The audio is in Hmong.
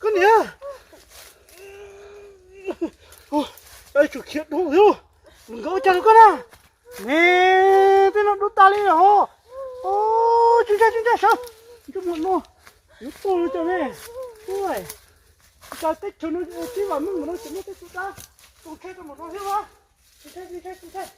Koj niam, tsum khiav dhau thiab. Nkawd ua cas rau koj na? Ne, tej no dub tas li hos. Tsis ntshai, tsis ntshai, sawv. Ntsej muag no yuav tuag li cas ne? Ua cas teb chaws no tib vam meej npaum no tseem muaj tej txuj dab txaus ntshai rau npaum no thiab os. Tsis ntshai, tsis ntshai, tsis ntshai.